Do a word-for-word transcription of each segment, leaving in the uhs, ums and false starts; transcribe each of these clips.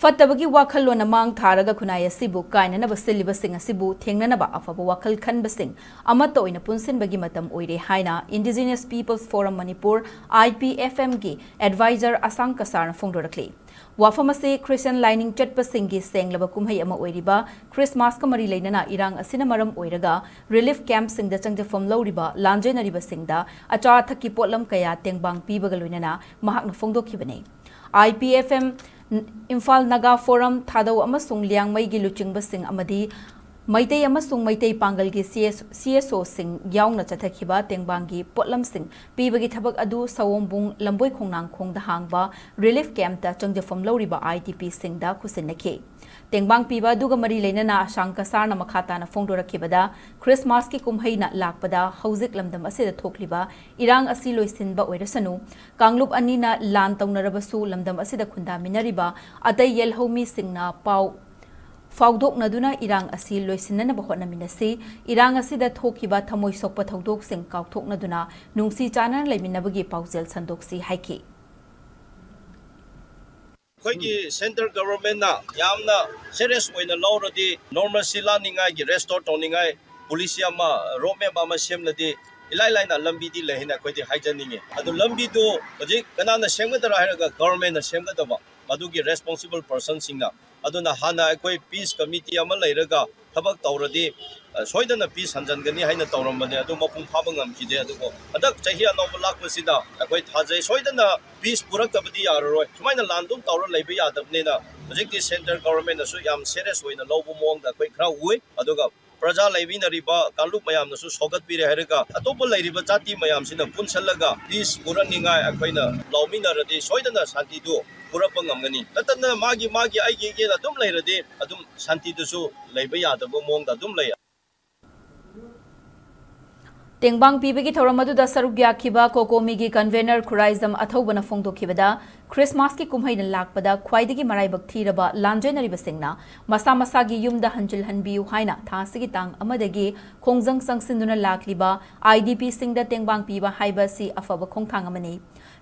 ꯐꯠꯇꯕꯒꯤ ꯋꯥꯈꯜꯂꯣꯟꯅ ꯃꯥꯡ ꯊꯥꯔꯒ ꯈꯨꯟꯅꯥꯏ ꯑꯁꯤꯕꯨ ꯀꯥꯏꯅꯅꯕ ꯁꯤꯜꯂꯤꯕꯁꯤꯡ ꯑꯁꯤꯕꯨ ꯊꯦꯡꯅꯅꯕ ꯑꯐꯕ ꯋꯥꯈꯜ ꯈꯟꯕꯁꯤꯡ ꯑꯃꯠꯇ ꯑꯣꯏꯅ ꯄꯨꯟꯁꯤꯟꯕꯒꯤ ꯃꯇꯝ ꯑꯣꯏꯔꯦ ꯍꯥꯏꯅ Indigenous Peoples Forum Manipur, I P F M, ꯒꯤ advisor ꯑꯁꯥꯡ ꯀꯁꯥꯔꯅ ꯐꯣꯡꯗꯣꯔꯛꯂꯤ꯫ ꯋꯥꯐꯝ ꯑꯁꯤ Christian ꯂꯥꯏꯅꯤꯡ ꯆꯠꯄꯁꯤꯡꯒꯤ ꯁꯦꯡꯂꯕ ꯀꯨꯝꯍꯩ ꯑꯃ ꯑꯣꯏꯔꯤꯕ Christmas ꯀ ꯃꯔꯤ ꯂꯩꯅꯅ ꯏꯔꯥꯡ ꯑꯁꯤꯅ ꯃꯔꯝ ꯑꯣꯏꯔꯒ relief camp ꯁꯤꯡꯗ ꯆꯪꯖꯐꯝ ꯂꯧꯔꯤꯕ ꯂꯥꯟꯖꯦꯟꯅꯔꯤꯕꯁꯤꯡꯗ ꯑꯆꯥ ꯑꯊꯛꯀꯤ ꯄꯣꯠꯂꯝ ꯀꯌꯥ ꯇꯦꯡꯕꯥꯡ ꯄꯤꯕꯒ ꯂꯣꯏꯅꯅ ꯃꯍꯥꯛꯅ ꯐꯣꯡꯗꯣꯛꯈꯤꯕꯅꯤ꯫ I P F M Imphal Naga forum, ꯊꯥꯗꯧ ꯑꯃꯁꯨꯡ ꯂꯤꯌꯥꯡꯃꯩꯒꯤ ꯂꯨꯆꯤꯡꯕꯁꯤꯡ ꯑꯃꯗꯤ ꯃꯩꯇꯩ ꯑꯃꯁꯨꯡ Meitei ꯄꯥꯡꯒꯜꯒꯤ C S, C S O ꯁꯤꯡ ꯌꯥꯎꯅ ꯆꯠꯊꯈꯤꯕ ꯇꯦꯡꯕꯥꯡꯒꯤ ꯄꯣꯠꯂꯝꯁꯤꯡ ꯄꯤꯕꯒꯤ ꯊꯕꯛ ꯑꯗꯨ ꯁꯑꯣꯝꯕꯨꯡ ꯂꯝꯕꯣꯏ ꯈꯣꯡꯅꯥꯡꯈꯣꯡꯗ ꯍꯥꯡꯕ relief camp ꯇ ꯆꯪꯖꯐꯝ ꯂꯧꯔꯤꯕ I D P ꯁꯤꯡꯗ ꯈꯨꯠꯁꯤꯟꯅꯈꯤ꯫ ꯇꯦꯡꯕꯥꯡ ꯄꯤꯕ ꯑꯗꯨꯒ ꯃꯔꯤ ꯂꯩꯅꯅ ꯑꯁꯥꯡ ꯀꯁꯥꯔꯅ ꯃꯈꯥ ꯇꯥꯅ ꯐꯣꯡꯗꯣꯔꯛꯈꯤꯕꯗ, Christmas ꯀꯤ ꯀꯨꯝꯍꯩꯅ ꯂꯥꯛꯄꯗ ꯍꯧꯖꯤꯛ ꯂꯝꯗꯝ ꯑꯁꯤꯗ ꯊꯣꯛꯂꯤꯕ ꯏꯔꯥꯡ ꯑꯁꯤ ꯂꯣꯏꯁꯤꯟꯕ ꯑꯣꯏꯔꯁꯅꯨ, ꯀꯥꯡꯂꯨꯞ ꯑꯅꯤꯅ ꯂꯥꯟ ꯇꯧꯅꯔꯕꯁꯨ ꯂꯝꯗꯝ ꯑꯁꯤꯗ ꯈꯨꯟꯗꯥꯃꯤꯟꯅꯔꯤꯕ ꯑꯇꯩ ꯌꯦꯜꯍꯧꯃꯤꯁꯤꯡꯅ ꯄꯥꯎ ꯐꯥꯎꯗꯣꯛꯅꯗꯨꯅ ꯏꯔꯥꯡ ꯑꯁꯤ ꯂꯣꯏꯁꯤꯟꯅꯅꯕ ꯍꯣꯠꯅꯃꯤꯟꯅꯁꯤ꯫ ꯏꯔꯥꯡ ꯑꯁꯤꯗ ꯊꯣꯛꯈꯤꯕ ꯊꯃꯣꯏ ꯁꯣꯛꯄ ꯊꯧꯗꯣꯛꯁꯤꯡ ꯀꯥꯎꯊꯣꯛꯅꯗꯨꯅ ꯅꯨꯡꯁꯤ ꯆꯥꯟꯅꯅ ꯂꯩꯃꯤꯟꯅꯕꯒꯤ ꯄꯥꯎꯖꯦꯜ ꯁꯟꯗꯣꯛꯁꯤ ꯍꯥꯏꯈꯤ꯫ ꯑꯩꯈꯣꯏꯒꯤ central government ꯅ ꯌꯥꯝꯅ serious ꯑꯣꯏꯅ ꯂꯧꯔꯗꯤ normalcy ꯂꯥꯛꯅꯤꯡꯉꯥꯏꯒꯤ, restore ꯇꯧꯅꯤꯡꯉꯥꯏ policy ꯑꯃ, road map ꯑꯃ ꯁꯦꯝꯂꯗꯤ ꯏꯂꯥꯏ ꯂꯥꯏꯅ ꯂꯝꯕꯤꯗꯤ ꯂꯩ ꯍꯥꯏꯅ ꯑꯩꯈꯣꯏꯗꯤ ꯍꯥꯏꯖꯅꯤꯡꯉꯤ꯫ ꯑꯗꯨ ꯂꯝꯕꯤꯗꯨ ꯍꯧꯖꯤꯛ ꯀꯅꯥꯅ ꯁꯦꯝꯒꯗ꯭ꯔꯥ ꯍꯥꯏꯔꯒ government ꯅ ꯁꯦꯝꯒꯗꯕ, ꯃꯗꯨꯒꯤ responsible person ꯁꯤꯡꯅ꯫ ꯑꯗꯨꯅ ꯍꯥꯟꯅ ꯑꯩꯈꯣꯏ peace committee ꯑꯃ ꯂꯩꯔꯒ ꯊꯕꯛ ꯇꯧꯔꯗꯤ, ꯑ, ꯁꯣꯏꯗꯅ peace ꯍꯟꯖꯟꯒꯅꯤ ꯍꯥꯏꯅ ꯇꯧꯔꯝꯕꯅꯦ, ꯑꯗꯨ ꯃꯄꯨꯡ ꯐꯥꯕ ꯉꯝꯈꯤꯗꯦ꯫ ꯑꯗꯨꯕꯨ ꯍꯟꯗꯛ ꯆꯍꯤ ꯑꯅꯧꯕ ꯂꯥꯛꯄꯁꯤꯗ ꯑꯩꯈꯣꯏ ꯊꯥꯖꯩ ꯁꯣꯏꯗꯅ peace ꯄꯨꯔꯛꯇꯕꯗꯤ ꯌꯥꯔꯔꯣꯏ꯫ ꯁꯨꯃꯥꯏꯅ ꯂꯥꯟ ꯑꯗꯨꯝ ꯇꯧꯔ ꯂꯩꯕ ꯌꯥꯗꯕꯅꯤꯅ ꯍꯧꯖꯤꯛꯇꯤ central government ꯅꯁꯨ ꯌꯥꯝ serious ꯑꯣꯏꯅ ꯂꯧꯕ ꯃꯑꯣꯡꯗ ꯑꯩꯈꯣꯏ ꯈꯔ ꯎꯏ꯫ ꯑꯗꯨꯒ ꯄ꯭ꯔꯖꯥ ꯂꯩꯃꯤꯟꯅꯔꯤꯕ ꯀꯥꯡꯂꯨꯞ ꯃꯌꯥꯝꯅꯁꯨ ꯁꯧꯒꯠꯄꯤꯔꯦ ꯍꯥꯏꯔꯒ ꯑꯇꯣꯞꯄ ꯂꯩꯔꯤꯕ ꯖꯥꯇꯤ ꯃꯌꯥꯝꯁꯤꯅ ꯄꯨꯟꯁꯜꯂꯒ peace ꯄꯨꯔꯛꯅꯤꯡꯉꯥꯏ ꯑꯩꯈꯣꯏꯅ ꯂꯧꯃꯤꯟꯅꯔꯗꯤ ꯁꯣꯏꯗꯅ ꯁꯥꯟꯇꯤꯗꯨ ꯄꯨꯔꯛꯄ ꯉꯝꯒꯅꯤ꯫ ꯅꯠꯇꯅ ꯃꯥꯒꯤ ꯃꯥꯒꯤ ꯑꯩꯒꯤ ꯑꯩꯒꯤꯅ ꯑꯗꯨꯝ ꯂꯩꯔꯗꯤ ꯑꯗꯨꯝ ꯁꯥꯟꯇꯤꯗꯨꯁꯨ ꯂꯩꯕ ꯌꯥꯗꯕ ꯃꯑꯣꯡꯗ ꯑꯗꯨꯝ ꯂꯩ꯫ ꯇꯦꯡꯕꯥꯡ ꯄꯤꯕꯒꯤ ꯊꯧꯔꯝ ꯑꯗꯨꯗ ꯁꯔꯨꯛ ꯌꯥꯈꯤꯕ ꯀꯣꯀꯣꯃꯤꯒꯤ convener ꯈꯨꯔꯥꯏꯖꯝ ꯑꯊꯧꯕꯅ ꯐꯣꯡꯗꯣꯛꯈꯤꯕꯗ, Christmas ꯀꯤ ꯀꯨꯝꯍꯩꯅ ꯂꯥꯛꯄꯗ ꯈ꯭ꯋꯥꯏꯗꯒꯤ ꯃꯔꯥꯏꯕꯛ ꯊꯤꯔꯕ ꯂꯥꯟꯖꯦꯟꯅꯔꯤꯕꯁꯤꯡꯅ ꯃꯁꯥ ꯃꯁꯥꯒꯤ ꯌꯨꯝꯗ ꯍꯟꯖꯤꯜꯍꯟꯕꯤꯌꯨ ꯍꯥꯏꯅ ꯊꯥ ꯑꯁꯤꯒꯤ ꯇꯥꯡ ꯑꯃꯗꯒꯤ ꯈꯣꯡꯖꯪ ꯆꯪꯁꯤꯟꯗꯨꯅ ꯂꯥꯛꯂꯤꯕ I D P ꯁꯤꯡꯗ ꯇꯦꯡꯕꯥꯡ ꯄꯤꯕ ꯍꯥꯏꯕ ꯑꯁꯤ ꯑꯐꯕ ꯈꯣꯡꯊꯥꯡ ꯑꯃꯅꯤ꯫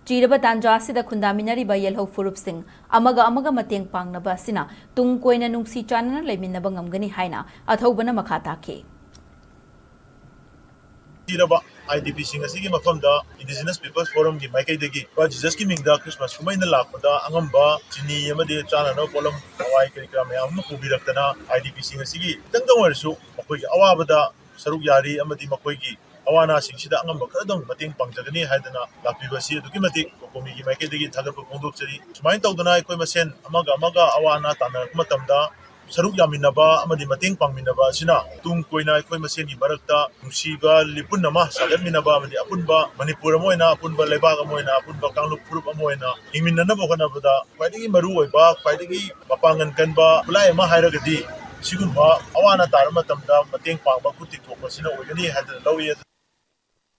ꯆꯤꯔꯕ ꯇꯥꯟꯖꯥ ꯑꯁꯤꯗ ꯈꯨꯟꯗꯥꯃꯤꯟꯅꯔꯤꯕ ꯌꯦꯜꯍꯧ ꯐꯨꯔꯨꯞꯁꯤꯡ ꯑꯃꯒ ꯑꯃꯒ ꯃꯇꯦꯡ ꯄꯥꯡꯅꯕ ꯑꯁꯤꯅ ꯇꯨꯡ ꯀꯣꯏꯅ ꯅꯨꯡꯁꯤ ꯆꯥꯟꯅꯅ ꯂꯩꯃꯤꯟꯅꯕ ꯉꯝꯒꯅꯤ ꯍꯥꯏꯅ ꯑꯊꯧꯕꯅ ꯃꯈꯥ ꯇꯥꯈꯤ꯫ ꯊꯤꯔꯕ IDPꯁꯤꯡ ꯑꯁꯤꯒꯤ ꯃꯐꯝꯗ Indigenous Peoples Forumꯒꯤ ꯃꯥꯏꯀꯩꯗꯒꯤ ꯕꯕꯥ ꯖꯤꯖꯁꯀꯤ ꯃꯤꯡꯗ Christmas ꯀꯨꯝꯍꯩꯅ ꯂꯥꯛꯄꯗ ꯑꯉꯝꯕ ꯆꯤꯅꯤ ꯑꯃꯗꯤ ꯆꯥꯅꯅꯕ ꯄꯣꯠꯂꯝ, ꯍꯋꯥꯏ ꯀꯔꯤ ꯀꯔꯥ ꯃꯌꯥꯝ ꯑꯃ ꯄꯨꯕꯤꯔꯛꯇꯅ IDPꯁꯤꯡ ꯑꯁꯤꯒꯤ ꯈꯤꯇꯪꯗ ꯑꯣꯏꯔꯁꯨ ꯃꯈꯣꯏꯒꯤ ꯑꯋꯥꯕꯗ ꯁꯔꯨꯛ ꯌꯥꯔꯤ ꯑꯃꯗꯤ ꯃꯈꯣꯏꯒꯤ ꯑꯋꯥ ꯑꯅꯥꯁꯤꯡꯁꯤꯗ ꯑꯉꯝꯕ ꯈꯔꯗꯪ ꯃꯇꯦꯡ ꯄꯥꯡꯖꯒꯅꯤ ꯍꯥꯏꯗꯅ ꯂꯥꯛꯄꯤꯕ ꯑꯁꯤ ꯑꯗꯨꯛꯀꯤ ꯃꯇꯤꯛ ꯀꯣꯀꯣꯃꯤꯒꯤ ꯃꯥꯏꯀꯩꯗꯒꯤ ꯊꯥꯒꯠꯄ ꯐꯣꯡꯗꯣꯛꯆꯔꯤ꯫ ꯁꯨꯃꯥꯏꯅ ꯇꯧꯗꯅ ꯑꯩꯈꯣꯏ ꯃꯁꯦꯟ ꯑꯃꯒ ꯑꯃꯒ ꯑꯋꯥ ꯑꯅꯥ ꯇꯥꯟꯅꯔꯛꯄ ꯃꯇꯝꯗ ꯁꯔꯨꯛ ꯌꯥꯃꯤꯟꯅꯕ ꯑꯃꯗꯤ ꯃꯇꯦꯡ ꯄꯥꯡꯃꯤꯟꯅꯕ ꯑꯁꯤꯅ ꯇꯨꯡ ꯀꯣꯏꯅ ꯑꯩꯈꯣꯏ ꯃꯁꯦꯟꯒꯤ ꯃꯔꯛꯇ ꯅꯨꯡꯁꯤꯕ ꯂꯤꯄꯨꯟ ꯑꯃ ꯁꯥꯒꯠꯃꯤꯟꯅꯕ ꯑꯃꯗꯤ ꯑꯄꯨꯟꯕ ꯃꯅꯤꯄꯨꯔ ꯑꯃ ꯑꯣꯏꯅ, ꯑꯄꯨꯟꯕ ꯂꯩꯕꯥꯛ ꯑꯃ ꯑꯣꯏꯅ, ꯑꯄꯨꯟꯕ ꯀꯥꯡꯂꯨꯞ ꯐꯨꯔꯨꯞ ꯑꯃ ꯑꯣꯏꯅ ꯍꯤꯡꯃꯤꯟꯅꯅꯕ ꯍꯣꯠꯅꯕꯗ ꯈ꯭ꯋꯥꯏꯗꯒꯤ ꯃꯔꯨ ꯑꯣꯏꯕ, ꯈ꯭ꯋꯥꯏꯗꯒꯤ ꯃꯄꯥꯡꯒꯜ ꯀꯟꯕ ꯈꯨꯠꯂꯥꯏ ꯑꯃ ꯍꯥꯏꯔꯒꯗꯤ ꯁꯤꯒꯨꯝꯕ ꯑꯋꯥ ꯑꯅꯥ ꯇꯥꯔꯕ ꯃꯇꯝꯗ ꯃꯇꯦꯡ ꯄꯥꯡꯕ, ꯈꯨꯠ ꯇꯤꯡꯊꯣꯛꯄꯁꯤꯅ ꯑꯣꯏꯒꯅꯤ ꯍꯥꯏꯗꯅ ꯂꯧꯏ꯫